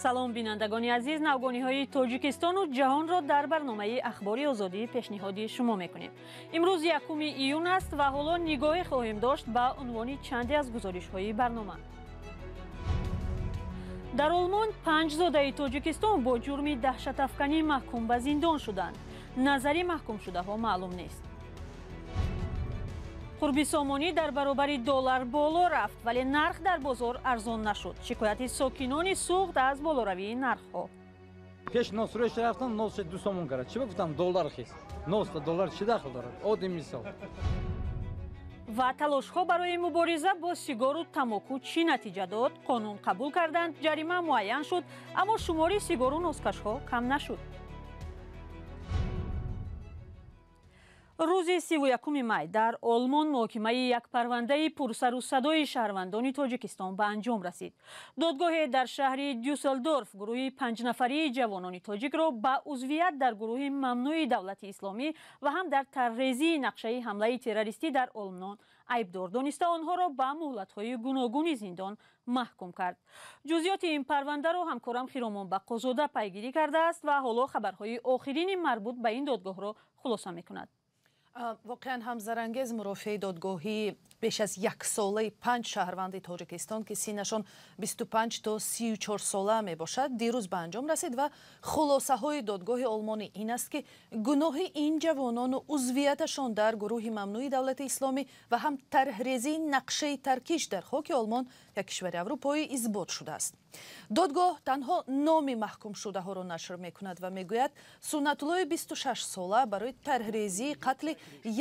Салом бинандагони азиз, навгониҳои Тоҷикистону ҷаҳонро дар барномаи Ахбори Озодӣ пешниҳоди шумо мекунем. Имрӯз 1 июн аст ва ҳоло нигоҳе хоҳем дошт ба унвони чанде аз гузоришҳои барнома. Дар Олмон 5 зодаи Тоҷикистон бо ҷурми даҳшатафканӣ маҳкум ба зиндон шуданд. Назари маҳкумшудаҳо маълум нест. Қурби сомонӣ дар баробари доллар боло рафт, вале нарх дар бозор арзон нашуд. Шикояти сокинони Суғд аз болоравии нархҳо. Пеш носрӯш рафтам, нос 2 сомон кард. Чӣ гуфтам, доллар хис. Нос ба доллар чӣ дахл дорад? Оддӣ мисол. Ва талошҳо барои мубориза бо сигору тамоку чӣ натиҷа дод? Қонун қабул карданд, ҷарима муайян шуд, аммо шумори сигору носкашҳо кам нашуд. Рӯзи 31 май дар Олмон муҳокимаи як парвандаи пурсару садои шаҳрвандони Тоҷикистон ба анҷом расид. Додгоҳе дар шаҳри Дюсселдорф гурӯҳи 5 нафарии ҷавонони тоҷикро ба узвият дар гурӯҳи мамнӯи давлати исломӣ ва ҳам дар тарҳрезии нақшаи ҳамлаи террористӣ дар Олмон айбдор дониста, онҳоро ба муҳлатҳои гуногуни зиндон маҳкум кард. Ҷузъиёти ин парвандаро ҳамкорам Хиромон Баққозода пайгирӣ кардааст ва ҳоло хабарҳои охирини марбут ба ин додгоҳро хулоса мекунад. Воқеан ҳам зарангез мурофиаи додгоҳии беш аз яксолаи 5 шаҳрванди Тоҷикистон, ки синнашон 25 то 34 сола мебошад, дирӯз ба анҷом расид ва хулосаҳои додгоҳи олмонӣ ин аст, ки гуноҳи ин ҷавонону узвияташон дар гурӯҳи мамнӯи давлати исломӣ ва ҳам тарҳрезии нақшаи таркиш дар хоки Олмон, як кишвари аврупоӣ, исбот шудааст. Додгоҳ танҳо номи маҳкумшудаҳоро нашр мекунад ва мегӯяд, Суннатуллои 26 сола барои тарҳрезии қатли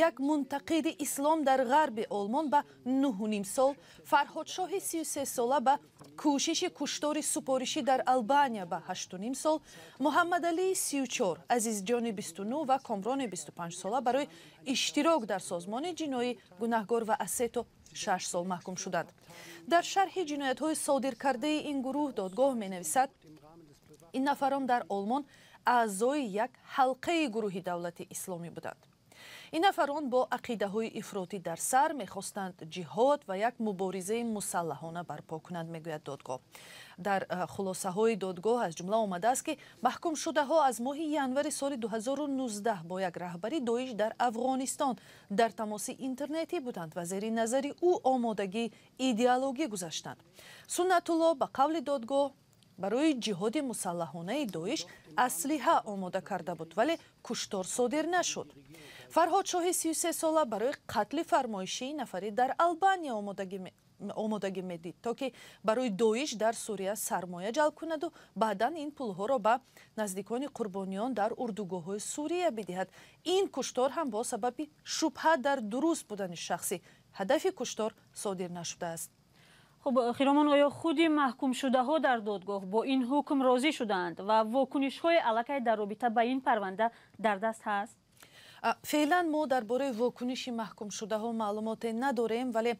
як мунтақиди ислом дар ғарби Олмон ба 9,5 сол, Фарҳодшоҳи 33 сола ба кӯшиши куштори супоришӣ дар Албания ба 8,5 сол, Муҳаммадалии 34, Азизҷони 29 ва Комрони 25 сола барои иштирок дар созмони ҷиноӣ гунаҳгор ва аз 3 то 6 сол маҳкум шуданд. Дар шарҳи ҷиноятҳои содиркардаи ин гурӯҳ додгоҳ менависад, ин нафарон дар Олмон аъзои як ҳалқаи гурӯҳи давлати исломӣ буданд. Ин нафарон бо ақидаҳои ифротӣ дар сар мехостанд ҷиҳод ва як муборизаи мусаллаҳона барпо кунанд, мегӯяд додгоҳ. Дар хулосаҳои додгоҳ аз ҷумла омадааст, ки маҳкумшудаҳо аз моҳи январи соли 2019 бо як раҳбари Доиш дар Афғонистон дар тамоси интернетӣ буданд ва зери назари ӯ омодагии идеологӣ гузаштанд. Суннатулло, ба қавли додгоҳ, барои ҷиҳоди мусаллаҳонаи Доиш аслиҳа омода карда буд, вале куштор содир нашуд. Фарҳодшоҳи 33 сола барои қатли фармоишии нафаре дар Албания омодагӣ медид, то ки барои Доиш дар Сурия сармоя ҷалб кунаду баъдан ин пулҳоро ба наздикони қурбониён дар урдугоҳҳои Сурия бидиҳад. Ин куштор ҳам бо сабаби шубҳа дар дуруст будани шахси ҳадафи куштор содир нашудааст. Хуб, Хиромон, оё худи маҳкумшудаҳо дар додгоҳ бо ин ҳукм розӣ шудаанд ва вокунишҳои аллакай дар робита ба ин парванда дар даст ҳаст? Феълан мо дар бораи вокуниши маҳкумшудаҳо маълумоте надорем, вале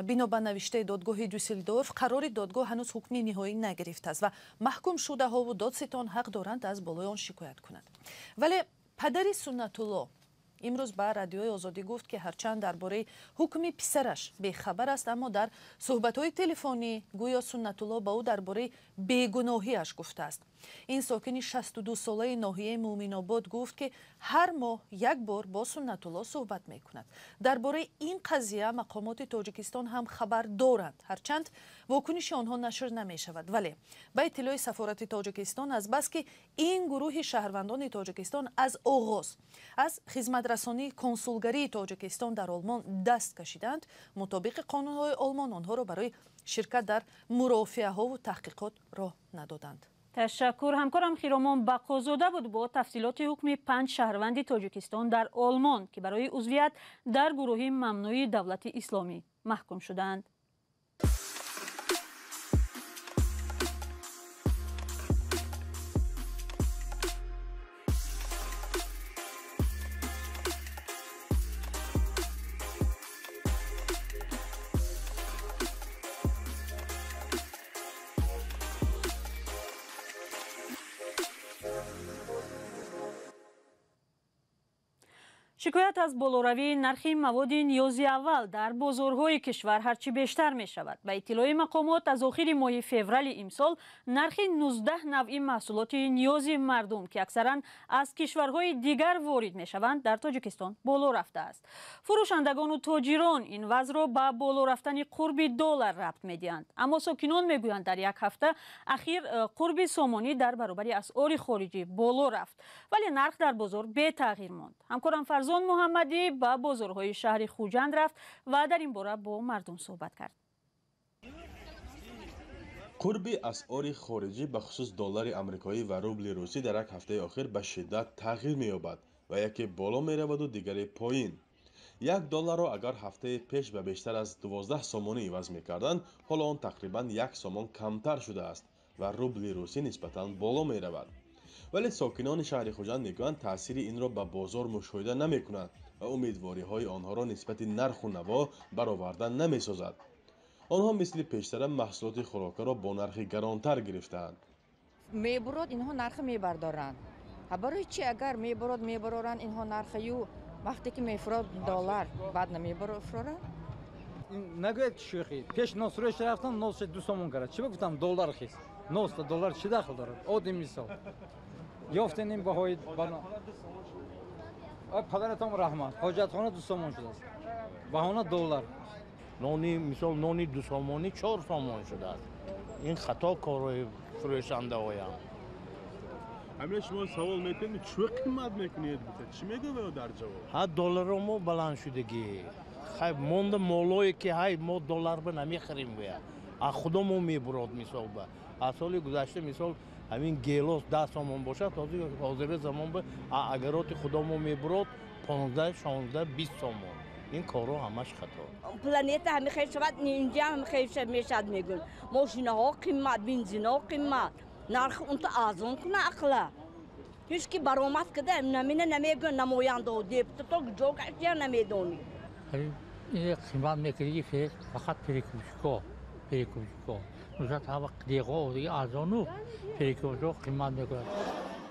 бино ба навиштаи додгоҳи Дюссельдорф, қарори додгоҳ ҳанӯз ҳукми ниҳоӣ нагирифтааст ва маҳкумшудаҳову додситон ҳақ доранд аз болои он шикоят кунанд. Вале падари Суннатулло имрӯз ба Радиои Озодӣ гуфт, ки ҳарчанд дар бораи ҳукми писараш бехабар аст, аммо дар суҳбатҳои телефонӣ гӯё Суннатулло ба ӯ дар бораи бегуноҳиаш гуфтааст. Ин сокини 62 солаи ноҳияи Муъминобод гуфт, ки ҳар моҳ як бор бо Суннатулло суҳбат мекунад. Дар бораи ин қазия мақомоти Тоҷикистон ҳам хабар доранд, ҳарчанд вокуниши онҳо нашр намешавад. Вале ба иттилои сафорати Тоҷикистон, азбаски ин гурӯҳи шаҳрвандони Тоҷикистон аз оғоз аз хизматрасонии консулгарии Тоҷикистон дар Олмон даст кашиданд, мутобиқи қонунҳои Олмон онҳоро барои ширкат дар мурофиаҳову таҳқиқот роҳ надоданд. Ташаккур. Ҳамкорам Хиромон Бақозода буд бо тафсилоти ҳукми 5 шаҳрванди Тоҷикистон дар Олмон, ки барои узвият дар гурӯҳи мамнӯи давлати исломӣ маҳкум шудаанд. Шикоят аз болоравии нархи маводи ниёзи аввал дар бозорҳои кишвар ҳарчи бештар мешавад. Ба иттилои мақомот, аз охири моҳи феврали имсол нархи 19 навъи маҳсулоти ниёзи мардум, ки аксаран аз кишварҳои дигар ворид мешаванд, дар Тоҷикистон боло рафтааст. Фурӯшандагону тоҷирон ин вазъро ба боло рафтани қурби доллар рабт медиҳанд. Аммо сокинон мегӯянд, дар як ҳафта ахир қурби сомонӣ дар баробари асъори хориҷӣ боло рафт, вале нарх дар бозор бетағйир монд. Ҳамкорам Фарзон Муҳаммадӣ ба бозорҳои шаҳри Хуҷанд рафт ва дар ин бора бо мардум суҳбат кард. Қурби асъори хориҷӣ, ба хусус доллари амрикоӣ ва рубли русӣ, дар як ҳафтаи охир ба шиддат тағйир меёбад ва яке боло мераваду дигаре поин. Як долларро агар ҳафтаи пеш ба бештар аз 12 сомонӣ иваз мекарданд, ҳоло он тақрибан як сомон камтар шудааст ва рубли русӣ нисбатан боло меравад. Вале сокинони шаҳри Хуҷанд мегӯянд, таъсири инро ба бозор мушоҳида намекунанд ва умедвориҳои онҳоро нисбати нарху наво бароварда намесозад. Онҳо мисли пештара маҳсулоти хӯрокаро бо нархи гаронтар гирифтаанд. Мебурод, инҳо нарха мебардоранд. Барои чи агар мебурод мебароранд инҳо нархаю, вақте ки мефурод доллар, баъд намебафуроранд? Нагӯяд шӯхӣ. Пеш носрӯш рафтам, нос 2 сомон кард. Чӣ гуфтам, доллар хис. Нос доллар чӣ дахл дорад? Оддӣ мисол. Ёфтен ин баҳои падаратон раҳмат. Ҳоҷатхона 2 сомон шудааст. Баҳона доллар. Нони, мисол, нони 2 сомонӣ 4 сомон шудааст. Ин хато корҳои фурӯшандаҳоям. Ҳамин шумо савол метавонед, чӣ қимат мекунед? Чӣ мегӯяд дар ҷавоб? Ҳа, долларо мо баланд шудагӣ. Хай монда молое ки ҳай мо доллар ба намехарем гӯя. А худо мо мебурод мисол ба. Аз соли гузашта мисол ҳамин гелос 10 сомон бошад, ҳозири замон ба агароти худо мо мебурод 15, 16, 20 сомон. Ин корҳо ҳамаш хато. Планета ҳами хел шавад, инҷа ҳами хел мешавад мегӯянд. Мошинаҳо қимат, бензинҳо қимат. Нархи унто арзон куна ақла. Ҳеҷ ки баромад када намина намегӯянд намояндаҳо, депутатҳо ҷо гаштия намедонӣ. Ин қимат мекунӣ фақат перекупщикҳо, перекупщикҳо. Нусрат ҳама деҳҳо арзону перекупщикҳо қимат мекунанд.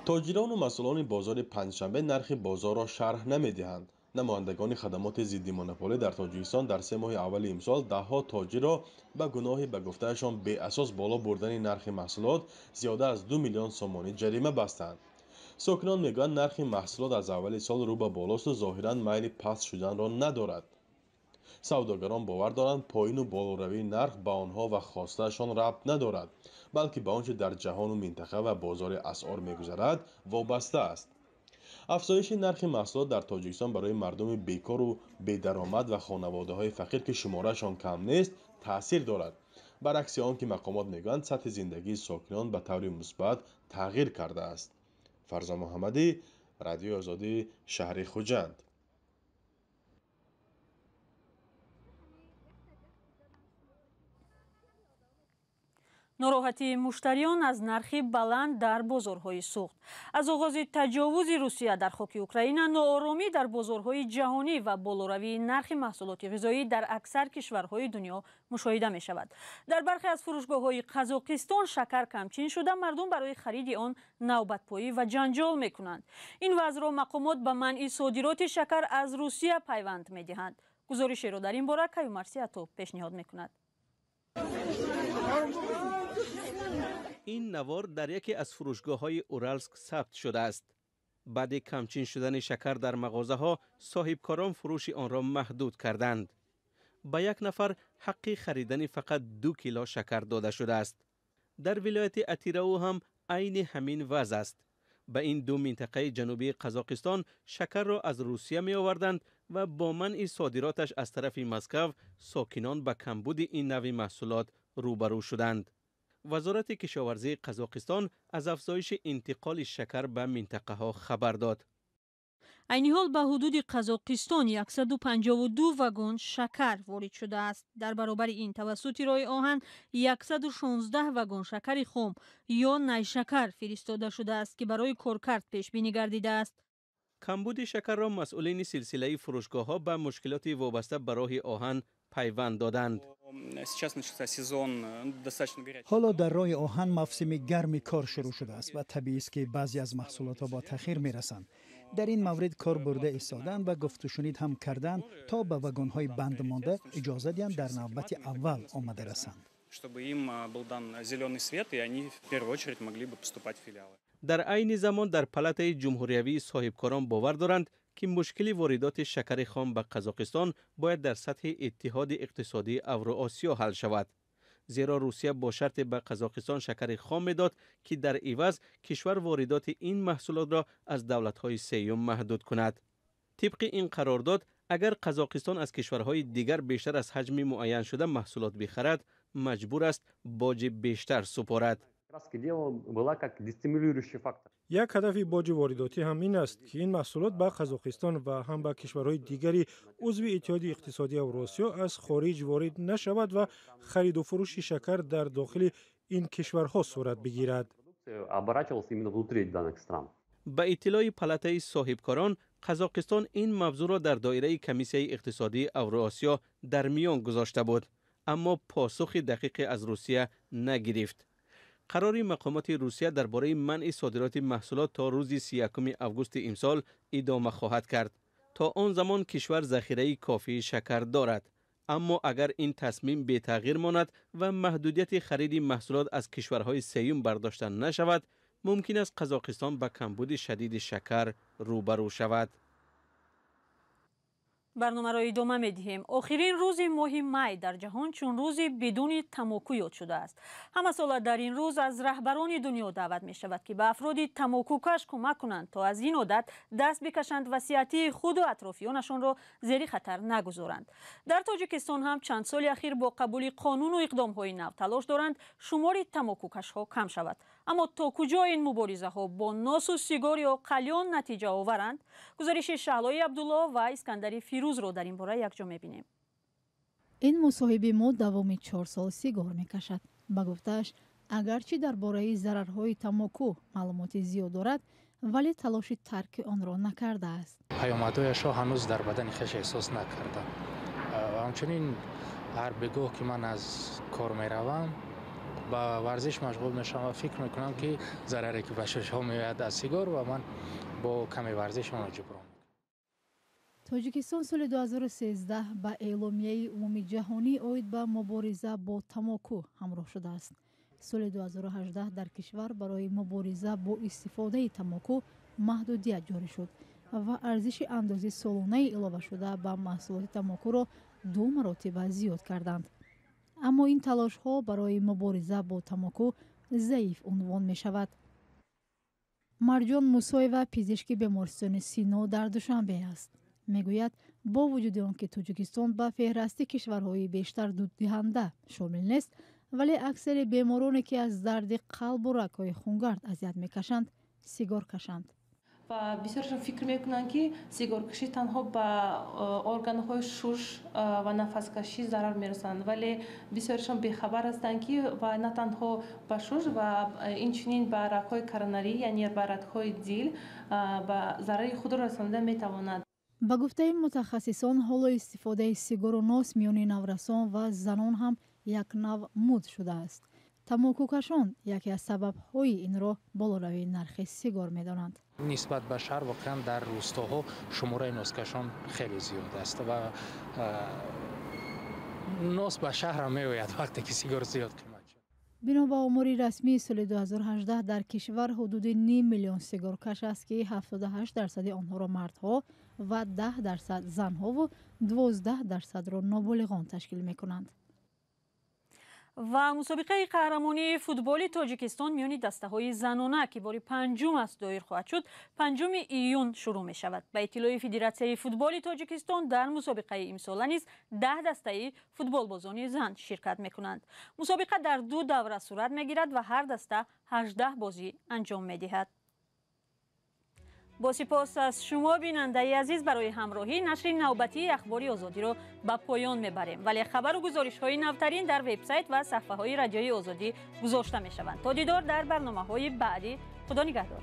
Тоҷирону масъулони бозори Панҷшанбе нархи бозорро шарҳ намедиҳанд. Намояндагони хадамоти зидди монополӣ дар Тоҷикистон дар 3 моҳи аввали имсол даҳҳо тоҷирро ба гуноҳи ба гуфтаашон беасос боло бурдани нархи маҳсулот зиёда аз 2 миллион сомонӣ ҷарима бастанд. Сокинон мегӯянд, нархи маҳсулот аз аввали сол рӯ ба болосту зоҳиран майли паст шуданро надорад. Савдогарон бовар доранд, поину болоравии нарх ба онҳо ва хостаашон рабт надорад, балки ба он чӣ дар ҷаҳону минтақа ва бозори асъор мегузарад вобаста аст. Афзоиши нархи маҳсулот дар Тоҷикистон барои мардуми бекору бедаромад ва хонаводаҳои фақир, ки шумораашон кам нест, таъсир дорад. Баръакси он ки мақомот мегӯянд, сатҳи зиндагии сокинон ба таври мусбат тағйир кардааст. Фарзон Муҳаммадӣ, Радиои Озодӣ, шаҳри Хуҷанд. Нороҳатии муштариён аз нархи баланд дар бозорҳои сӯхт. Аз оғози таҷовузи Русия дар хоки Украина, нооромӣ дар бозорҳои ҷаҳонӣ ва болоравии нархи маҳсулоти ғизоӣ дар аксар кишварҳои дунё мушоҳида мешавад. Дар бархе аз фурӯшгоҳҳои Қазоқистон шакар камчин шуда, мардум барои хариди он навбатпоӣ ва ҷанҷол мекунанд. Ин вазъро мақомот ба манъи содироти шакар аз Русия пайванд медиҳанд. Гузоришеро дар ин бора Каюмар Сиятов пешниҳод мекунад. Ин навор дар яке аз фурӯшгоҳҳои Уралск сабт шудааст. Баъди камчин шудани шакар дар мағозаҳо, соҳибкорон фурӯши онро маҳдуд карданд. Ба як нафар ҳаққи харидани фақат 2 кило шакар дода шудааст. Дар вилояти Атирау ҳам айни ҳамин вазъ аст. Ба ин ду минтақаи ҷанубии Қазоқистон шакарро аз Русия меоварданд ва бо манъи содироташ аз тарафи Москав сокинон ба камбуди ин навъи маҳсулот рӯбарӯ шуданд. Вазорати кишоварзии Қазоқистон аз афзоиши интиқоли шакар ба минтақаҳо хабар дод. Айни ҳол ба ҳудуди Қазоқистон 152 вагон шакар ворид шудааст. Дар баробари ин тавассути роҳи оҳан 116 вагон шакари хом ё найшакар фиристода шудааст, ки барои коркард пешбинӣ гардидааст. Камбуди шакарро масъулини силсилаи фурӯшгоҳҳо ба мушкилоти вобаста ба роҳи оҳан пайванд доданд. Ҳоло дар роҳи оҳан мавсими гарми кор шурӯъ шудааст ва табиист, ки баъзе аз маҳсулотҳо бо таъхир мерасанд. Дар ин маврид кор бурда истодаанд ва гуфтушунид ҳам карданд, то ба вагонҳои банд монда иҷоза диҳанд дар навбати аввал омада расанд. Чтобы им был дан зеленый свет, и они в первую очередь могли бы поступать в филиалы. Дар айни замон дар палатаи ҷумҳуриявии соҳибкорон бовар доранд, ки мушкили воридоти шакари хом ба Қазоқистон бояд дар сатҳи Иттиҳоди иқтисодии Авроосиё ҳал шавад. Зеро Русия бо шарте ба Қазоқистон шакари хом медод, ки дар иваз кишвар воридоти ин маҳсулотро аз давлатҳои сеюм маҳдуд кунад. Тибқи ин қарордод, агар Қазоқистон аз кишварҳои дигар бештар аз ҳаҷми муайяншуда маҳсулот бихарад, маҷбур аст боҷи бештар супорад. Як ҳадафи боҷи воридотӣ ҳам ин аст, ки ин маҳсулот ба Қазоқистон ва ҳам ба кишварҳои дигари узви Иттиҳоди иқтисодии Авросиё аз хориҷ ворид нашавад ва хариду фурӯши шакар дар дохили ин кишварҳо сурат бигирад. Ба иттилои палатаи соҳибкорон, Қазоқистон ин мавзӯъро дар доираи Комиссияи иқтисодии Авроосиё дар миён гузошта буд, аммо посухи дақиқе аз Русия нагирифт. Қарори мақомоти Русия дар бораи манъи содироти маҳсулот то рӯзи 31 августи имсол идома хоҳад кард. То он замон кишвар захираи кофии шакар дорад. Аммо агар ин тасмим бетағйир монад ва маҳдудияти хариди маҳсулот аз кишварҳои сеюм бардошта нашавад, мумкин аст Қазоқистон ба камбуди шадиди шакар рӯбарӯ шавад. Барномаро идома медиҳем. Охирин рӯзи моҳи май дар ҷаҳон чун рӯзи бидуни тамоку ёд шудааст. Ҳамасола дар ин рӯз аз раҳбарони дунё даъват мешавад, ки ба афроди тамокукаш кӯмак кунанд, то аз ин одат даст бикашанд ва сиҳатии худу атрофиёнашонро зери хатар нагузоранд. Дар Тоҷикистон ҳам чанд соли ахир бо қабули қонуну иқдомҳои нав талош доранд шумори тамокукашҳо кам шавад. Аммо то куҷо ин муборизаҳо бо носу сигор ё қалён натиҷа оваранд? Гузориши Шаҳлои Абдулло ва Искандари Фирӯзро дар ин бора якҷо мебинем. Ин мусоҳиби мо давоми 4 сол сигор мекашад. Ба гуфтааш, агарчи дар бораи зарарҳои тамоку маълумоти зиёд дорад, вале талоши тарки онро накардааст. Паёмадҳояшро ҳанӯз дар бадани хеш эҳсос накардам. Ҳамчунин ҳар бегоҳ, ки ман аз кор меравам, ба варзиш машғул мешавам ва фикр мекунам, ки зараре, ки ба шушҳо меояд аз сигор, ва ман бо каме варзиш онро ҷуброн. Тоҷикистон соли 2013 ба Эъломияи умумиҷаҳонӣ оид ба мубориза бо тамоку ҳамроҳ шудааст. Соли 2018 дар кишвар барои мубориза бо истифодаи тамоку маҳдудият ҷорӣ шуд ва арзиши андози солонаи иловашуда ба маҳсулоти тамокуро ду маротиба зиёд карданд. Аммо ин талошҳо барои мубориза бо тамоку заиф унвон мешавад. Марҷон Мусоева пизишки бемористони Сино дар Душанбе аст. Мегӯяд, бо вуҷуди он ки Тоҷикистон ба феҳрасти кишварҳои бештар дуддиҳанда шомил нест, вале аксари бемороне, ки аз дарди қалбу рагҳои хунгард азият мекашанд, сигор кашанд. Ва бисёрашон фикр мекунанд, ки сигоркашӣ танҳо ба органҳои шуш ва нафаскашӣ зарар мерасонад, вале бисёрашон бехабар ҳастанд, ки ва на танҳо ба шуш ва инчунин ба рагҳои коронарӣ, яъне ба рагҳои дил ба зарари худро расонида метавонад. Ба гуфтаи мутахассисон, ҳоло истифодаи сигору нос миёни наврасон ва занон ҳам як нав муд шудааст. Тамокукашон яке аз сабабҳои инро болоравии нархи сигор медонанд. Нисбат ба шаҳр, воқеан дар рӯстоҳо шумораи носкашон хеле зиёд аст ва нос ба шаҳрам меояд, вақте ки сигор зиёд қимат шуд. Бино ба омори расмии соли 2018, дар кишвар ҳудуди ним миллион сигоркаш аст, ки 78 дарсади онҳоро мардҳо ва 10% занҳову 12 дарсадро ноболиғон ташкил мекунанд. Ва мусобиқаи қаҳрамонии футболи Тоҷикистон миёни дастаҳои занона, ки бори панҷум аст доир хоҳад шуд, 5 июн шурӯъ мешавад. Ба иттилои Федератсияи футболи Тоҷикистон, дар мусобиқаи имсола низ 10 дастаи футболбозони зан ширкат мекунанд. Мусобиқа дар ду давра сурат мегирад ва ҳар даста 18 бозӣ анҷом медиҳад. Бо сипос аз шумо, бинандаи азиз, барои ҳамроҳӣ нашри навбатии Ахбори Озодиро ба поён мебарем, вале хабару гузоришҳои навтарин дар вебсайт ва саҳфаҳои Радиои Озодӣ гузошта мешаванд. То дидор дар барномаҳои баъдӣ, Худо нигаҳдор.